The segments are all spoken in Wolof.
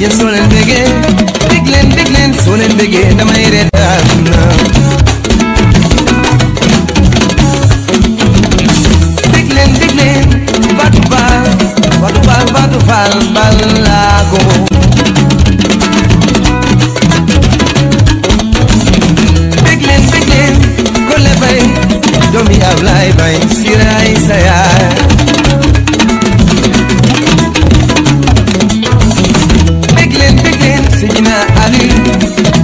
yéen soo leen déggee dégg leen soo leen déggee damay reetaan dégg leen Fatou Fall balaago dégg leen Kole Bay doomi Ablaye Bay Siraay sa yaay dégg leen Seydina Ali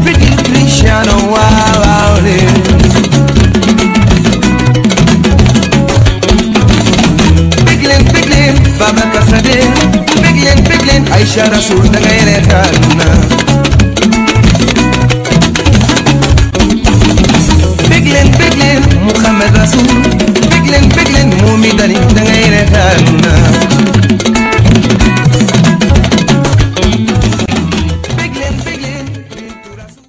Fiti Cristiano waaw leen dégg leen Babacar Sadé dégg leen Aïcha Rasoul da ngay reetaan dégg leen Mouhamed Rasoul dégg leen Moumi Dali da ngay reetaan dégg leen Bintu Rasoul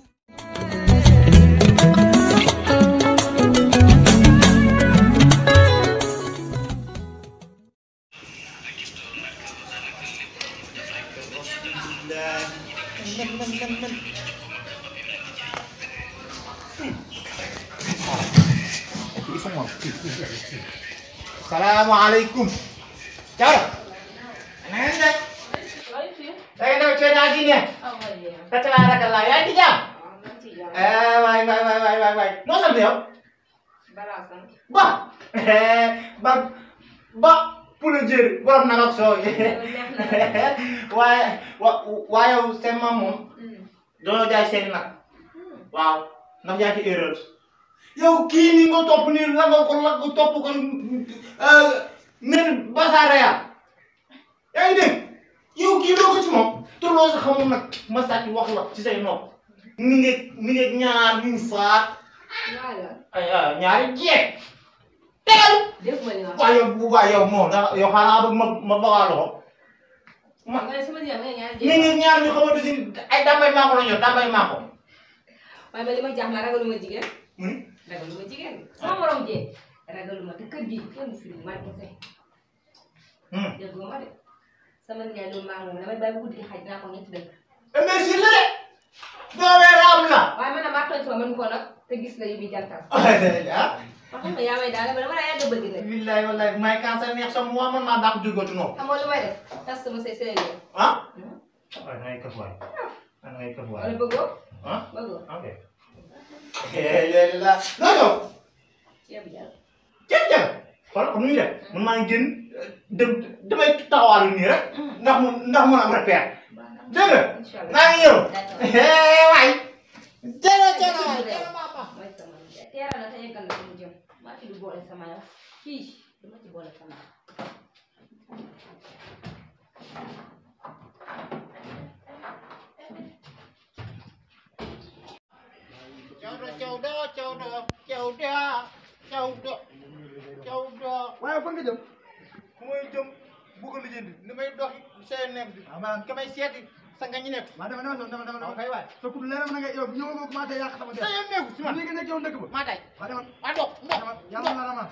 Assalamualaikum. Ciao. Nanda. Saya nak cerita lagi ni. Kacau lah ya di jam. Baik. Mau sampai ya? Bah. Bah. Pulujer. Baru nak so. Why sama mum. Dolo jai senak. Wow. Nak jadi error. Yow kii ni nga topp nii la nga ko topp kon nen basaare yaa ngi dégg yow kii doo ko ci moom te loo sa xamul nag ma sàcc wax la ci say nopp mi ngi ñaar ñu faat ay ñaari jeeg tegal waaye yow moom yow xanaa bëgg ma bagaalo ko mi ngi ñaar ñu xamante si ay dambay maako la ñor dambay maako waaye ba li ma jaax ma ragaluma jigéen ragaluma jigéen sama morom jee ragaluma te kër gi kenn du fi man kese déggoo ma de sama nijaay loolu maa moom damay bàyyi guddi gi xaj naa ko ñetti dëkk mais si la doo weer am la waaye man maa tooñ sama mën ko nag te gis la yu bi jantal ma xam ne yaa may daal dama laa yàgg bëgg nag billahi wallahi may cancer neex sama waa man maa dàq jugatu noonu xam nga lu may def tas sama say sëy yow waaye ngay këf waay ngay këf waay wala bëggoo bëggoo ok la non ceeb jàll xool xam nuy def man maa ngi génn damay taxawaalu nii rek ndax mun am repère dégg nga maa ngi ñëw waay jërëjëf mooy sama teera na te yeggal na mu jëm maa ci du boole sama yow kii dama ci boole sama waaye fan nga jëm fu may jëm bëgg lu jënd li may dox seen nekk bi ka may seeti sa nga ñu nekk dama kay waay so ku leeram na nga yow ñëw nga commencé yàq sama der seen nekk si man li nga nekk yow dëkk ba maa tay waa demal waa dox yàlla la ramas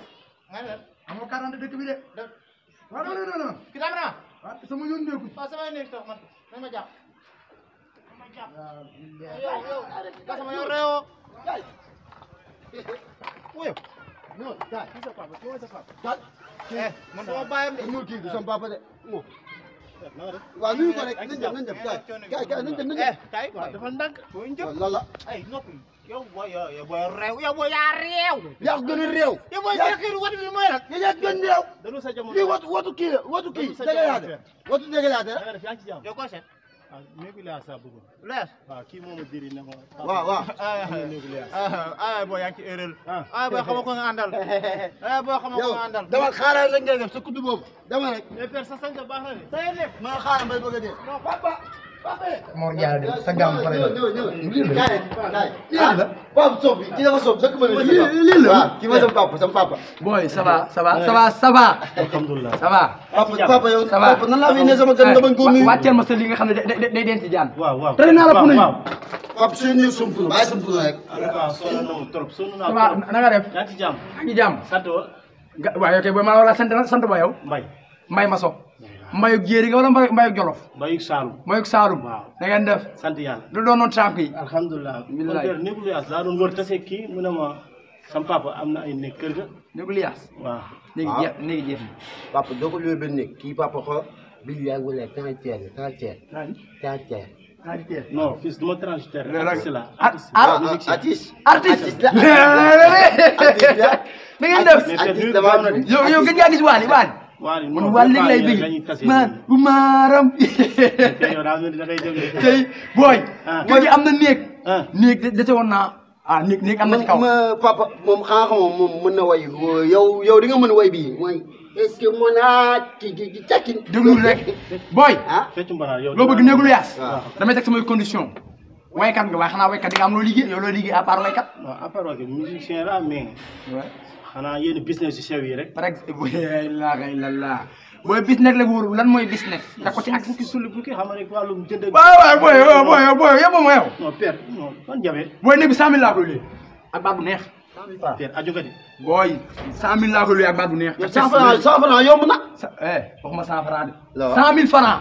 nga ne amoo quarante dëkk bi de waa dama ki dama na waa sama yoon nekku waaw sama nekk tax man nañ ma jàpp yow sama yow réew woyo non daal kii sa papa kii sa papa daal man sama baayam de ñëw kii du sama papa de waaw nuyu ko rek nañ dem nañ dem kay dafa ndànk boo njëkk loolu la ay noppi yow booy réew yow booy yaa réew yaa ko gën a réew yow booy seqiir watu bi mooy lan yaa gën réew dañu sa jamono lii watu kii la watu kii dégalaate watu dégalaate nga def yaa ngi ci jàmm yow ko seet néegu leer sa bëgg leer waaw kii moom a diri ne ko waaw néegu leer boo yaa ngi ci erreur boo xama ko nga àndal boo xama ko nga àndal dama xaaral lañ ngay def sa kuddu boobu dama rek mais père sa sañ sa baax na de say nekk ma xaaral bay bëgg a dee papa Mor Diarra de sa gàmm pare ñëw kaay la papa sof bi kii dafa sof dëkk ma lii la waaw kii ma sama papa boy ça va alhamdulilah ça va papa yow papa nan laa fi ne sama kër nga bañ koo nuyu wàcceel ma sa li nga xam ne day denc jaan waaw tere naa la pu nañu papa suñu ñëw sumpul bàyyi sumpul rek sonn na trop sonn ça naa va na nga def yaa ngi ci jàmm yaa ngi jàmm sant wa waaye yow kay booy ma war a sant ba yow mbay may ma so mbayug jéeri nga wala mbayug jolof Mbayug Saalum. mbayug Saalum waaw da ngeen def sant yàlla. lu doonoon tànk yi alhamdulilah. Billaay. kon nekkul yaas laa doon wër tase kii mu ne ma sam papa am na ay nekk kër ga. néegu liyaas waaw. néegi jeex papa doo ko luwee benn néeg kii papa xoo bil yaa wala transitaire non fils du ma transitaire. artiste la. artiste artiste la da ngeen def artiste la waaw yow gën ngaa gis waali waaw man waali léegi lay bëgg man bu maaram yow daa mel ni da ngay dem de. tey booy Ah. kër gi am na néeg ah néeg dese woon naa néeg am na ci kaw papa moom xanaa xamoo moom mën na way yow di nga mën way bii mooy est-ce que mën naa ki càkkin déglu rek booy feccu mbanaar yow. loo bëgg néegu lu yaas waaw. damay teg samay condition waykat nga waaye xanaa waykat di nga am loo liggéey yow loo liggéey à part waykat non à part que musicien la mais xanaa yenn business yu sew yi rek. par exemple la ilaha booy business la wóor lan mooy business da ko ci ak bukki sulli bukki xam nga rek wàllum jënd ak. waaw booy yow moom yow non père non man jafe. booy néeg bi 100000 laa koy luy ak baat bu neex père aju nga di. booy 100000 laa koy luy ak baat bu neex 100 francs yomb na waxuma 100 francs de waaw. 100000 francs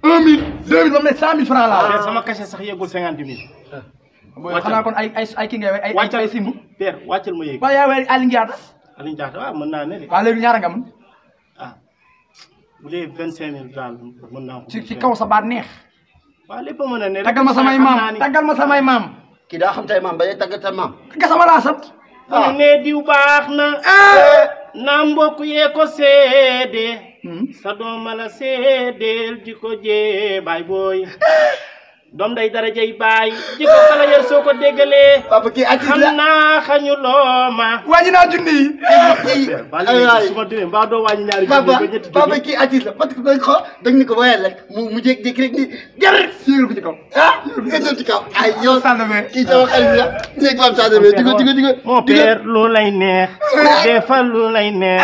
1000 2000 ba mu ne 100000 francs laa père sama cachet sax yeggul 50 000. booy xanaa kon ay kii ngay ay wàccal simbu père wàccal ma yéeg. waaye yaa wey Aliou Ndiatta Aliou Diatta waaw mën naa ne de. waaw léegi ñaara nga mën ah bu dee 25000 daal mën naa ko. ci kaw sa baat neex waaw lépp mën a ne rek. taggal ma samay maam taggal ma samay maam kii daa xam tay maam ba day tàggat sa maam taggal sama laa sant mu ne diw baax na. na mbokk yee ko seede. sa doom la seedeel ji ko jee baay booy. doom day darajay baay. ji ko kala yar soo ko déggalee. papa kii artiste xam la naa xañu looma. wàññi naa junni yi ay su ma demee mbaa doo wàññi ñaari papa junni ba ñetti papa junni. kii artiste la parce que dañ ni ko wayal rek mu jékki-jékki rek ni jar siiru ko ci kaw nga jëm ci kaw ay yow sànname kii sama xarit la léegi maam sànname digo mon père lu lay neex. defal lu lay neex.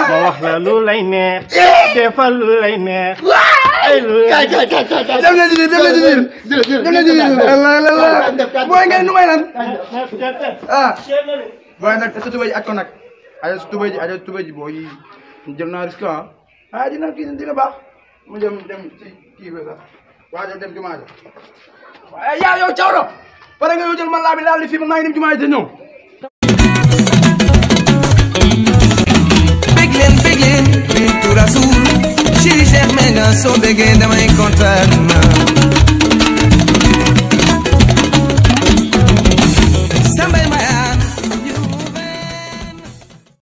ma wax la lu lay neex. defal lu lay neex. ay lu kaay dem leen ci biir dem leen ci biir dem leen ci biir booy ngeen nu may lan booy nag sa tubéy ji aj ko nag aja sa tubéy ji booy jël naa risque dina kii dina baax mu dem ci kii bi sax waa dem jumaa ja waaye yaa yow cawro pare nga yow jël man laa bi laal li fii man maa ngi dem jumaa ja te ñëw bég leen Bintou Rassoul Chéri Cheikh Menga soo bégee damay kontaan